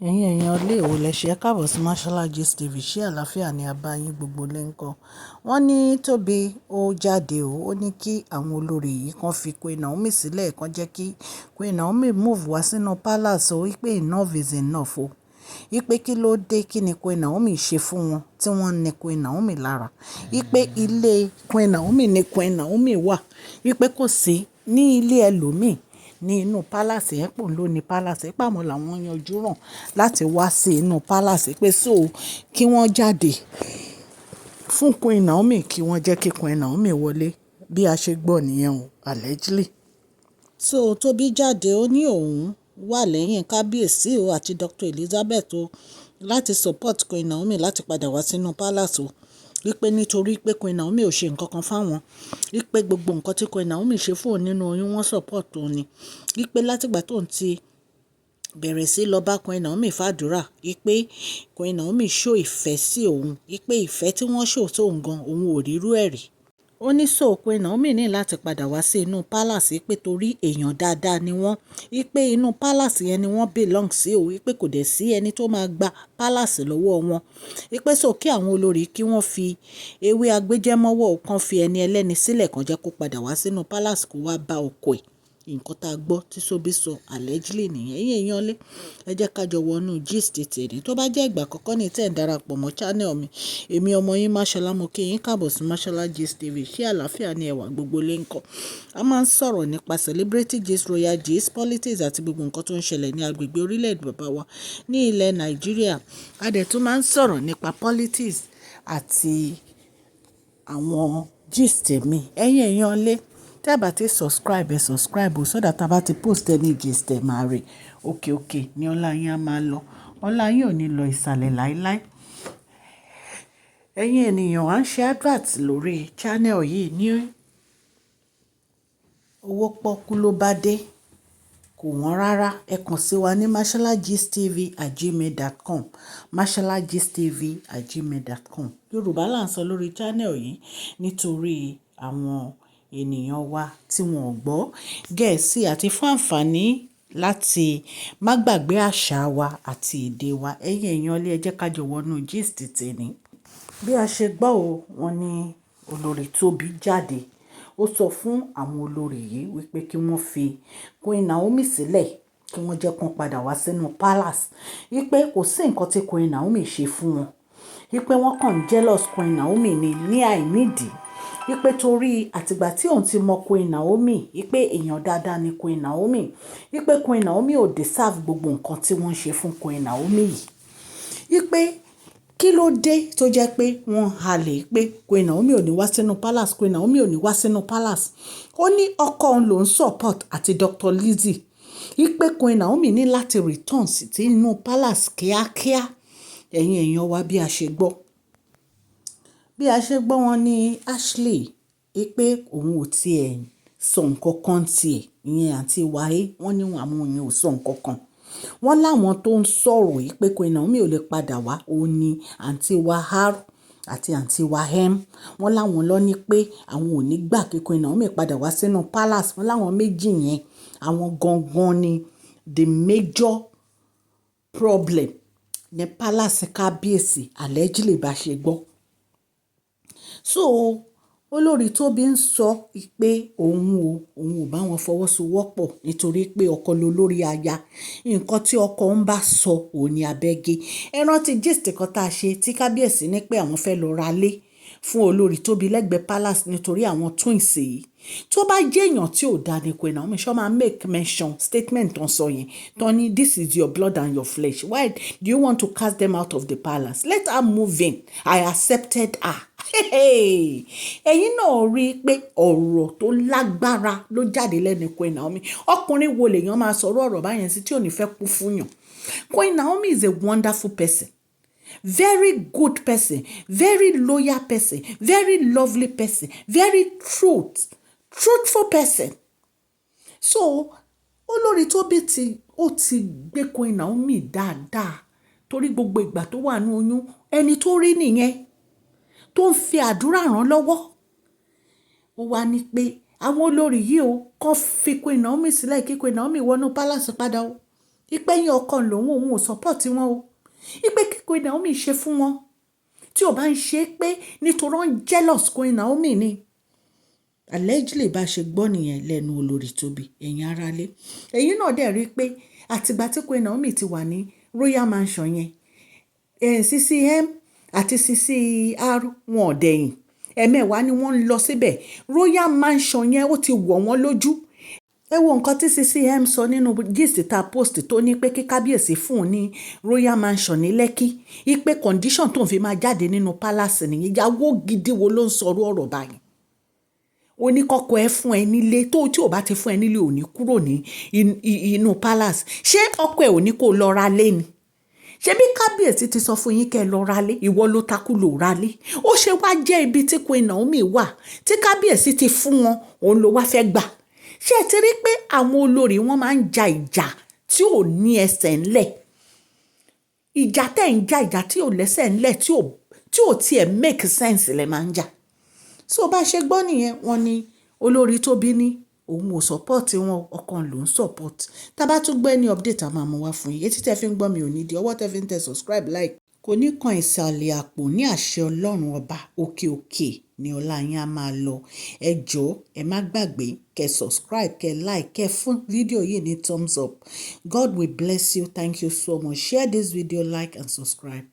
Ẹ̀yin èèyàn ilé ìwò lẹ ṣe, ẹ káàbọ̀ sí Mashola Gist TV. Ṣé àlàáfíà ni a bá yín gbogbo lé ńkọ́? Wọ́n ní Tóbi ó jáde o. Ó ní kí àwọn olórí yìí kan fi Queen Naomi sílẹ̀, kan jẹ́ kí Queen Naomi move wá sínú palace o, wípé enough is enough o. Wípé kí ló dé, kí ni Queen Naomi ṣe fún wọn tí wọ́n ní Queen Naomi lára. Wípé ilé Queen Naomi ni Queen Naomi wà. Wípé kò sí ní ilé ẹlòmíì ní inú palace yẹn, pé òun ló ní palace, pé àwọn làwọn yanjú ràn láti wá sí inú palace, pé so kí wọ́n jáde fún Queen Naomi, kí wọ́n jẹ́ kí Queen Naomi wọlé. Bí a ṣe gbọ́ nìyẹn o, allegedly. So Tobi jáde, ó ní òun wà lẹ́yìn kábíyèsí o àti Dr. Elizabeth o láti support Queen Naomi láti padà wá sínú palace o, wípé nítorí pé Queen Naomi ò ṣe nǹkan kan fáwọn, wípé gbogbo nǹkan tí Queen Naomi ṣe fún òun nínú oyún, wọ́n support òun ni, wípé látìgbà tóun ti bẹ̀rẹ̀ sí lọ bá Queen Naomi fàdúrà, wípé Queen Naomi show ìfẹ́ sí òun, wípé ìfẹ́ tí wọ́n show sóun gan, òun ò rí irú ẹ̀ rí. Ó ní so Queen Naomi ní láti padà wá sí inú palace, pé torí èèyàn dáadáa ni wọ́n, wípé inú palace yẹn ni wọ́n belong sí o, wípé kò dẹ̀ sí ẹni tó máa gba palace lọ́wọ́ wọn, wípé so kí àwọn olórí kí wọ́n fi ewé agbéjẹ́mọ́wọ́ kan fi ẹni ẹlẹ́ni sílẹ̀, kan jẹ́ kó padà wá sínú palace kó wá bá ọkọ ẹ̀. Nǹkan tá a gbọ́ tí Tóbi sọ allegedly nìyẹn. Ẹ̀yin èèyàn lé, ẹ jẹ́ ká jọ wọnú gist tèmi. Tó bá jẹ́ ìgbà àkọ́kọ́ ní tí ẹ̀ ń darapọ̀ mọ́ channel mi, èmi ọmọ yín Mashola, mo kí yín káàbọ̀ sí Mashola Gist TV. Ṣé àlàáfíà ni ẹwà gbogbo lé ńkọ́? A máa ń sọ̀rọ̀ nípa celebrity gist, royal gist, politics àti gbogbo nǹkan tó ń ṣẹlẹ̀ ní agbègbè orílẹ̀-èdè bàbá wa ní ilẹ̀ Nàìjíríà. A dẹ̀ tún máa ń sọ̀rọ̀ nípa politics àti àwọn gist mi. Ẹ̀yin èèyàn lé, tí ẹ bá ti subscribe, ẹ subscribe o, so that a bá ti post any gist, ẹ máa rí. Òkè òkè ni ọlá yín á máa lọ. Ọlá yín ò ní lọ ìsàlẹ̀ láíláí. Ẹ̀yin ènìyàn, à ń ṣe advert lórí channel yìí ní owó pọ́kú ló bá dé. Kò wọ́n rárá. Ẹ kàn sí wa ní masholagistv@gmail.com, masholagistv@gmail.com. Yorùbá là ń sọ lórí channel yìí nítorí àwọn ènìyàn wa tí wọ́n ò gbọ́ Gẹ̀ẹ́sì àti fún àǹfààní láti má gbàgbé àṣà wa àti èdè wa. Ẹ̀yin èèyàn ilé, ẹ jẹ́ ká jọ wọnú gist tèmi. Bí a ṣe gbọ́ o, wọ́n ní olórí Tóbi jáde. Ó sọ fún àwọn olórí yìí wípé kí wọ́n fi Queen Naomi sílẹ̀, kí wọ́n jẹ́ kó padà wá sínú palace. Wípé kò sí nǹkan tí Queen Naomi ṣe fún wọn. Wípé wọ́n kàn jealous Queen Naomi ní àìnídìí. Wípé torí àtìgbà tí òun ti mọ Queen Naomi, wípé èèyàn dáadáa ni Queen Naomi. Wípé Queen Naomi ò deserve gbogbo nǹkan tí wọ́n ń ṣe fún Queen Naomi yìí. Wípé kí ló dé tó jẹ́ pé wọ́n halẹ̀ pé Queen Naomi ò ní wá sínú palace, Queen Naomi ò ní wá sínú palace. Ó ní ọkọ òun ló ń support àti Dr. Lizzie. Wípé Queen Naomi ní láti return sí inú palace kíákíá. Ẹ̀yin èèyàn wa, bí a ṣe gbọ́. Bí a ṣe gbọ́, wọ́n ní Ashley wípé òun ò tí ì sọ nǹkan kan tí ẹ̀, ìyẹn àǹtí Wáyé, wọ́n ní àwọn yẹn ò sọ nǹkan kan. Wọ́n láwọn tó ń sọ̀rọ̀ yìí pé Queen Naomi ò lè padà wá, òun ni àǹtí wa R àti àǹtí wa M. Wọ́n láwọn lọ ní pé àwọn ò ní gbà kí Queen Naomi padà wá sínú palace. Wọ́n láwọn méjì yẹn, àwọn gangan ni the major problem ní palace kábíyèsí, allegedly bá ṣe gbọ́. So olórí Tóbi ń sọ pé òun o, òun ò bá wọn fọwọ́sowọ́pọ̀ nítorí pé ọkọ ló lórí aya. Nǹkan tí ọkọ ń bá sọ òun ní abẹ́ gé. Ẹ rántí gist kan tá a ṣe tí kábíyèsí ní pé àwọn fẹ́ lọ ra lé fún olórí Tóbi lẹ́gbẹ̀ẹ́ palace nítorí àwọn twins yìí. Tó bá jẹ́ èèyàn tí ò dáa ní Queen Naomi, ṣé máa make mention statement tó ń sọ yẹn, tó ní, "This is your blood and your flesh. Why do you want to cast them out of the palace? Let her move in. I accepted her." Ẹ̀yin náà rí i pé ọ̀rọ̀ tó lágbára ló jáde lẹ́nu Queen Naomi. Ọkùnrin wo lèèyàn máa sọ̀rọ̀ ọ̀rọ̀ báyẹn sí tí ò ní fẹ́ kú fún yàn? Queen Naomi is a wonderful person, very good person, very loyal person, very lovely person, very truthful person. So olórí Tóbi tí ó ti gbé Queen Naomi dáadáa, torí gbogbo ìgbà tó wà ní oyún, ẹni tó rí nìyẹn tó ń fi àdúrà ràn lọ́wọ́. Ó wá ní pé àwọn olórí yìí o kàn fi Queen Naomi sílẹ̀, kí Queen Naomi wọnú palace padà o. Ìpè yín ọkọ lòun, òun ò support wọn o. Ìpè kí Queen Naomi ṣe fún wọn tí ò bá ń ṣe pé nítorí wọ́n jealous Queen Naomi ni. Allegedly, bá ṣe gbọ́ nìyẹn lẹ́nu olórí Tóbi. Ẹ̀yin aráalé, ẹ̀yin náà dẹ̀ rí i pé àtìgbà tí Queen Naomi ti wà ní Royal Mansion yẹn, CCM àti CCR, wọn ò dẹ̀yìn. Ẹ̀mẹ́wàá ni wọ́n ń lọ síbẹ̀. Royal Mansion yẹn, ó ti wọ̀ wọ́n lójú. Ẹ wo nǹkan tí CCM sọ nínú gist ta post, tó ní pé kí kábíyèsí fún un ní Royal Mansion ní Lekki, ipe condition tó ń fi máa jáde nínú palace nìyẹn. Ìyàwó gidi wo ló ń sọ̀rọ̀ ọ̀rọ̀ báyìí? Oníkọ́kọ́ ẹ fún ẹ nílé tó, tí ò bá ti fún ẹ nílé, ò ní kúrò ní inú palace. Ṣé ọkọ ẹ ò ní kó lọ ra lé ni? Ṣebí kábíyèsí ti sọ fún yín kẹ́ ẹ lọ ra lé, ìwọ ló takú lò ra lé. Ó ṣe wá jẹ́ ibi tí Queen Naomi wà tí kábíyèsí ti fún wọn, òun ló wá fẹ́ gbà? Ṣé ẹ ti rí pé àwọn olórí wọn máa ń ja ìjà tí ò ní ẹsẹ̀ ńlẹ̀? Ìjà tẹ̀ ń ja, ìjà tí ò lẹ́sẹ̀ ńlẹ̀, tí ò tiẹ̀ make sense lẹ máa ń jà. So bá ṣe gbọ́ nìyẹn, wọ́n ní olórí Tóbi ní òun ò support wọn, ọkàn ló ń support. Tá bá tún gbọ́ any update, a máa mú wá fún yín. Etí tẹ́ fi ń gbọ́ mi ò ní di, ọwọ́ tẹ́ fi ń tẹ subscribe, like, kò ní kan ìsàlẹ̀ àpò ní àṣẹ Ọlọ́run Ọba. Òkè òkè ni ọlá yín á máa lọ. Ẹ jọ̀ọ́, ẹ má gbàgbé kẹ́ subscribe, kẹ́ like, kẹ́ fún fídíò yìí ní thumbs up. God will bless you. Thank you so much. Share this video, like and subscribe.